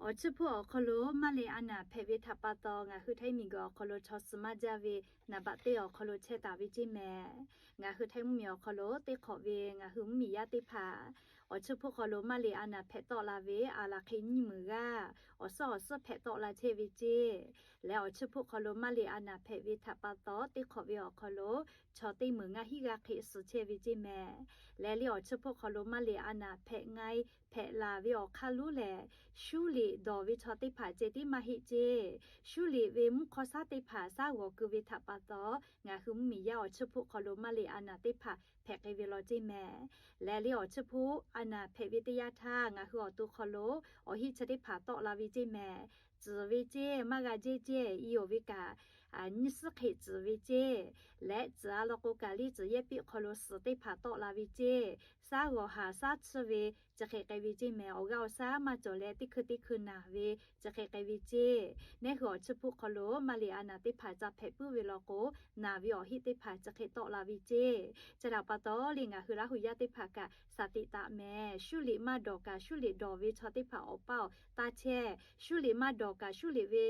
Awˬ chiˇ hpoˆ awˬ hk'aw lo maˇ liꞈ a naˍ hpehꞈ ve htaꞈ pa taw, ngaˬ hui Htaiˇ miˬguiˬ awˬ hk'aw lo chaw suh maˇ jaˇ ve naˍ baꞈ teˇ awˬ hk'aw lo chehˇ taˍ ve ceˇ mehˍ. Ngaˬ hui Htaiˇ mvuhˇmiˬ awˬ hk'aw lo teˇ hk'awꞈ ve ngaˬ hui mvuhˇmiˬ yaˇ teˇ hpaˍ, awˬ chiˇ hpoˆ hk'aw lo maˇ liꞈ a naˍ hpehꞈ tawˆ la ve aˬ laˬ hk'e nyiˇ meunˍ g'aˇ awˬ suhˉ awˬ suhˉ hpehꞈ tawˆ la chehˇ ve ceˇ. Leh awˬ chiˇ hpoˆ hk'aw lo maˇ liꞈ a naˍ hpehꞈ ve htaꞈ pa taw, teˇ hk'awꞈ ve awˬ hk'aw lo chaw teˇ meunˍ ngaˇ hinˉ g'aˇ hk'e suh chehˇ ve ceˇ mehˍ. Leh liꞈ awˬ chiˇ hpoˆ hk'aw lo maˇ liꞈ a naˍ hpehꞈ nga hpehꞈ laˬ ve awˬ hk'aˇ lonˉ lehˬ, shuˉ liꞈ dawˬ ve chaw teˇ hpaˍ ceh tiˉ maˇ heˆ ceˇ. Shuˉ liꞈ ve mvuhˇ hk'awˇ shaˉ teˇ hpaˍ shaˉ g'awˬ keu ve htaꞈ pa taw, ngaˬ hui mvuhˇmiˬ yaˇ awˬ chiˇ hpoˆ hk'aw lo maˇ liꞈ a naˍ teˇ hpaˍ hpehꞈ k'ai ve law ceˇ mehˍ. Leh liꞈ awˬ chiˇ hpoˆ a naˍ hpehꞈ ve teˇ yanˇ htaˇ, ngaˬ hui awˬ to hk'aw lo awˬ hinˉ chi teˇ hpaˍ tawˆ la ve ceˇ mehˍ. Tcuhˍ ve ceˇ, maˇ g'a jehˇ ceˇ, i oˬ ve kaꞈ nyiˇ suhˉ hk'e tcuhˍ ve ceˇ. Leh tcuhˍ a law k'o, kaˬ liˇ tcuhˍ yehˇ piˆ hk'aw lo suhˍ teˇ hpaˍ tawˆ la ve ceˇ. Shaˉ g'awˬ haˍ shaˉ tsuhˇ ve chi hk'e k'ai ve ceˇ mehˍ. Awˬ g'aˇ awˬ shaˉ maˇ cawˬ leh, teˇ hkui teˇ hkui naˬ ve chi hk'e k'ai ve ceˇ. Neˇ hui awˬ chiˇ hpoˆ hk'aw lo maˇ liꞈ a naˍ teˇ hpaˍ ca hpehꞈ puiˉ ve law k'o, naˬ ve awˬ hinˉ teˇ hpaˍ chi hk'e tawˆ la ve ceˇ. Chi htaꞈ pa taw leh, ngaˬ hui Laˇ hu yaˇ teˇ hpaˍ kaꞈ shaˍ tiꞈ taˍ mehˍ. Shuˉ liꞈ maˇ dawˬ kaꞈ, shuˉ liꞈ dawˬ ve chaw teˇ hpaˍ awˬ paˇ awˬ taˇ chehˇ. Shuˉ liꞈ maˇ dawˬ kaꞈ, shuˉ liꞈ ve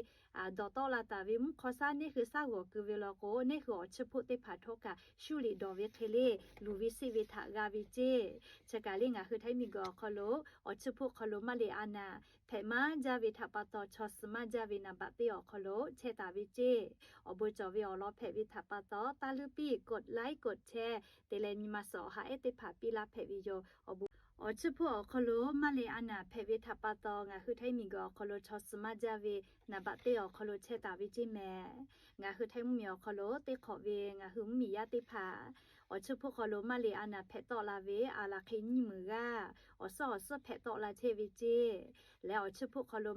dawˬ tawˆ la taˍ ve mvuhˇ hk'awˇ shaˉ neˇ hui shaˉ g'awˬ keu ve law k'o, neˇ hui awˬ chiˇ hpoˆ teˇ hpaˍ htawˇ kaꞈ shuˉ liꞈ dawˬ ve hk'e le, luˬ ve seˆ ve htaꞈ g'a ve ceˇ. Chi kaˬ leh ngaˬ hui Htaiˇ miˬguiˬ awˬ hk'aw lo awˬ chiˇ hpoˆ hk'aw lo maˇ liꞈ a naˍ hpehꞈ maˇ jaˇ ve htaꞈ pa taw, chaw suh maˇ jaˇ ve naˍ baꞈ teˇ awˬ hk'aw lo chehˇ taˍ ve ceˇ. Awˬ bon cawˬ ve awˬ lawn hpehꞈ ve htaꞈ pa taw, taˇ luˇ piˇ กดไลค์ กดแชร์ te leh nyi ma suhˍ awˬ ha ehˉ teˇ hpaˍ piˇ laˇ hpehꞈ ve yoˬ. Awˬ bon, awˬ chiˇ hpoˆ awˬ hk'aw lo maˇ liꞈ a naˍ hpehꞈ ve htaꞈ pa taw, ngaˬ hui Htaiˇ miˬguiˬ awˬ hk'aw lo chaw suh maˇ jaˇ ve naˍ baꞈ teˇ awˬ hk'aw lo chehˇ taˍ ve ceˇ mehˍ. Ngaˬ hui Htaiˇ mvuhˇmiˬ awˬ hk'aw lo teˇ hk'awꞈ ve ngaˬ hui mvuhˇmiˬ yaˇ teˇ hpaˍ, awˬ chiˇ hpoˆ hk'aw lo maˇ liꞈ a naˍ hpehꞈ tawˆ la ve aˬ laˬ hk'e nyiˇ meunˍ g'aˇ awˬ suhˉ awˬ suhˉ hpehꞈ tawˆ la chehˇ ve ceˇ.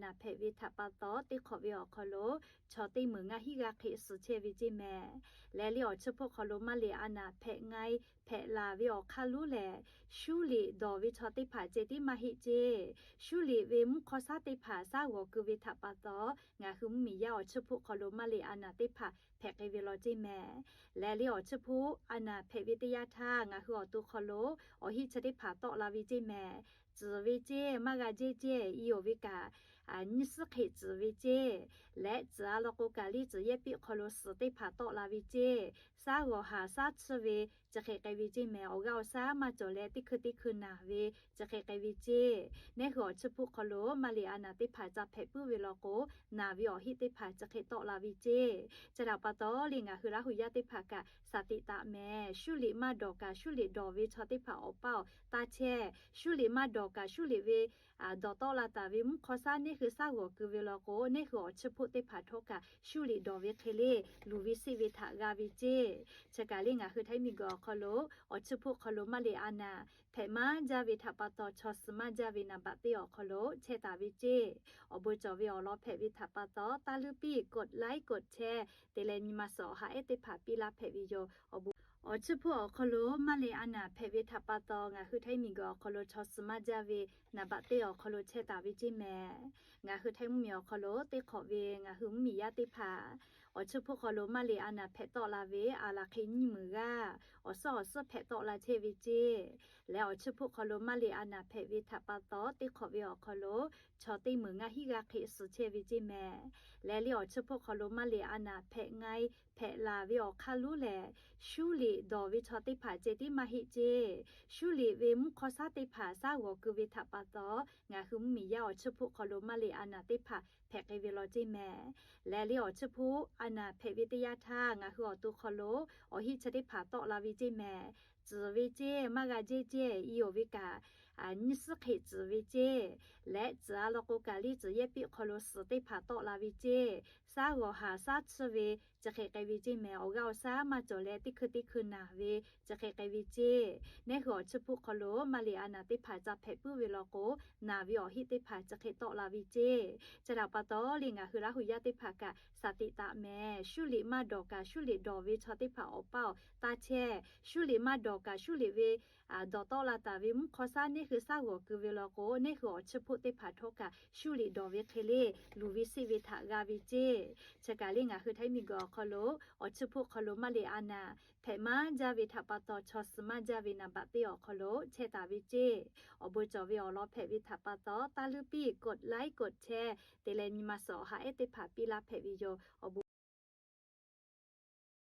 Leh awˬ chiˇ hpoˆ hk'aw lo maˇ liꞈ a naˍ hpehꞈ ve htaꞈ pa taw, teˇ hk'awꞈ ve awˬ hk'aw lo chaw teˇ meunˍ ngaˇ hinˉ g'aˇ hk'e suh chehˇ ve ceˇ mehˍ. Leh liꞈ awˬ chiˇ hpoˆ hk'aw lo maˇ liꞈ a naˍ hpehꞈ nga hpehꞈ laˬ ve awˬ hk'aˇ lonˉ lehˬ, shuˉ liꞈ dawˬ ve chaw teˇ hpaˍ ceh tiˉ maˇ heˆ ceˇ. Shuˉ liꞈ ve mvuhˇ hk'awˇ shaˉ teˇ hpaˍ shaˉ g'awˬ keu ve htaꞈ pa taw, ngaˬ hui mvuhˇmiˬ yaˇ awˬ chiˇ hpoˆ hk'aw lo maˇ liꞈ a naˍ teˇ hpaˍ hpehꞈ k'ai ve law ceˇ mehˍ. Leh liꞈ awˬ chiˇ hpoˆ a naˍ hpehꞈ ve teˇ yanˇ htaˇ, ngaˬ hui awˬ to hk'aw lo awˬ hinˉ chi teˇ hpaˍ tawˆ la ve ceˇ mehˍ. Tcuhˍ ve ceˇ, maˇ g'a jehˇ ceˇ, i oˬ ve kaꞈ nyiˇ suhˉ hk'e tcuhˍ ve ceˇ. Leh tcuhˍ a law k'o, kaˬ liˇ tcuhˍ yehˇ piˆ hk'aw lo suhˍ teˇ hpaˍ tawˆ la ve ceˇ. Shaˉ g'awˬ haˍ shaˉ tsuhˇ ve chi hk'e k'ai ve ceˇ mehˍ. Awˬ g'aˇ awˬ shaˉ maˇ cawˬ leh, teˇ hkui teˇ hkui naˬ ve chi hk'e k'ai ve ceˇ. Neˇ hui awˬ chiˇ hpoˆ hk'aw lo maˇ liꞈ a naˍ teˇ hpaˍ ca hpehꞈ puiˉ ve law k'o, naˬ ve awˬ hinˉ teˇ hpaˍ chi hk'e tawˆ la ve ceˇ. Chi htaꞈ pa taw leh, ngaˬ hui Laˇ hu yaˇ teˇ hpaˍ kaꞈ shaˍ tiꞈ taˍ mehˍ. Shuˉ liꞈ maˇ dawˬ kaꞈ, shuˉ liꞈ dawˬ ve chaw teˇ hpaˍ awˬ paˇ awˬ taˇ chehˇ. Shuˉ liꞈ maˇ dawˬ kaꞈ, shuˉ liꞈ ve dawˬ tawˆ la taˍ ve mvuhˇ hk'awˇ shaˉ neˇ hui shaˉ g'awˬ keu ve law k'o, neˇ hui awˬ chiˇ hpoˆ teˇ hpaˍ htawˇ kaꞈ shuˉ liꞈ dawˬ ve hk'e le, luˬ ve seˆ ve htaꞈ g'a ve ceˇ. Chi kaˬ leh ngaˬ hui Htaiˇ miˬguiˬ awˬ hk'aw lo awˬ chiˇ hpoˆ hk'aw lo maˇ liꞈ a naˍ hpehꞈ maˇ jaˇ ve htaꞈ pa taw, chaw suh maˇ jaˇ ve naˍ baꞈ teˇ awˬ hk'aw lo chehˇ taˍ ve ceˇ. Awˬ bon cawˬ ve awˬ lawn hpehꞈ ve htaꞈ pa taw, taˇ luˇ piˇ กดไลค์ กดแชร์ te leh nyi ma suhˍ awˬ ha ehˉ teˇ hpaˍ piˇ laˇ hpehꞈ ve yoˬ. Awˬ bon, awˬ chiˇ hpoˆ awˬ hk'aw lo maˇ liꞈ a naˍ hpehꞈ ve htaꞈ pa taw, ngaˬ hui Htaiˇ miˬguiˬ awˬ hk'aw lo chaw suh maˇ jaˇ ve naˍ baꞈ teˇ awˬ hk'aw lo chehˇ taˍ ve ceˇ mehˍ. Ngaˬ hui Htaiˇ mvuhˇmiˬ awˬ hk'aw lo teˇ hk'awꞈ ve ngaˬ hui mvuhˇmiˬ yaˇ teˇ hpaˍ, awˬ chiˇ hpoˆ hk'aw lo maˇ liꞈ a naˍ hpehꞈ tawˆ la ve aˬ laˬ hk'e nyiˇ meunˍ g'aˇ awˬ suhˉ awˬ suhˉ hpehꞈ tawˆ la chehˇ ve ceˇ. Leh awˬ chiˇ hpoˆ hk'aw lo maˇ liꞈ a naˍ hpehꞈ ve htaꞈ pa taw, teˇ hk'awꞈ ve awˬ hk'aw lo chaw teˇ meunˍ ngaˇ hinˉ g'aˇ hk'e suh chehˇ ve ceˇ mehˍ. Leh liꞈ awˬ chiˇ hpoˆ hk'aw lo maˇ liꞈ a naˍ hpehꞈ nga hpehꞈ laˬ ve awˬ hk'aˇ lonˉ lehˬ, shuˉ liꞈ dawˬ ve chaw teˇ hpaˍ ceh tiˉ maˇ heˆ ceˇ. Shuˉ liꞈ ve mvuhˇ hk'awˇ shaˉ teˇ hpaˍ shaˉ g'awˬ keu ve htaꞈ pa taw, ngaˬ hui mvuhˇmiˬ yaˇ awˬ chiˇ hpoˆ hk'aw lo maˇ liꞈ a naˍ teˇ hpaˍ hpehꞈ k'ai ve law ceˇ mehˍ. Leh liꞈ awˬ chiˇ hpoˆ a naˍ hpehꞈ ve teˇ yanˇ htaˇ, ngaˬ hui awˬ to hk'aw lo awˬ hinˉ chi teˇ hpaˍ tawˆ la ve ceˇ mehˍ. Tcuhˍ ve ceˇ, maˇ g'a jehˇ ceˇ, i oˬ ve kaꞈ nyiˇ suhˉ hk'e tcuhˍ ve ceˇ. Leh tcuhˍ a law k'o, kaˬ liˇ tcuhˍ yehˇ piˆ hk'aw lo suhˍ teˇ hpaˍ tawˆ la ve ceˇ. Shaˉ g'awˬ haˍ shaˉ tsuhˇ ve chi hk'e k'ai ve ceˇ mehˍ. Awˬ g'aˇ awˬ shaˉ maˇ cawˬ leh, teˇ hkui teˇ hkui naˬ ve chi hk'e k'ai ve ceˇ. Neˇ hui awˬ chiˇ hpoˆ hk'aw lo maˇ liꞈ a naˍ teˇ hpaˍ ca hpehꞈ puiˉ ve law k'o, naˬ ve awˬ hinˉ teˇ hpaˍ chi hk'e tawˆ la ve ceˇ. Chi htaꞈ pa taw leh, ngaˬ hui Laˇ hu yaˇ teˇ hpaˍ kaꞈ shaˍ tiꞈ taˍ mehˍ. Shuˉ liꞈ maˇ dawˬ kaꞈ, shuˉ liꞈ dawˬ ve chaw teˇ hpaˍ awˬ paˇ awˬ taˇ chehˇ. Shuˉ liꞈ maˇ dawˬ kaꞈ, shuˉ liꞈ ve dawˬ tawˆ la taˍ ve mvuhˇ hk'aw shaˉ neˇ hui shaˉ g'awˬ keu ve law k'o, neˇ hui awˬ chiˇ hpoˆ teˇ hpaˍ htawˇ kaꞈ shuˇ liꞈ dawˬ ve hk'e le, luˬ ve siˆ ve htaꞈ g'a ve ceˇ. Chi kaꞈ le ngaˬ hui Htaiˇ miˬ guiˬ awˬ hk'aw lo awˬ chiˇ hpoˆ hk'aw lo maˇ le a naˍ, hpehꞈ maˇ jaˇ ve htaꞈ pa taw chaw suh maˇ jaˇ ve naˍ baꞈ teˇ awˬ hk'aw lo chehˇ taˍ ve ceˇ. Awˬ bon cawˬ ve awˬ lawn hpehꞈ ve htaꞈ pa taw taˇ luˇ piˇ k'awꞈ laiˉ k'awꞈ chehˇ te leh nyi ma suhˍ awˬ ha ehˉ teˇ hpaˍ piˇ laˇ hpehꞈ ve yoˬ. Awˬ bon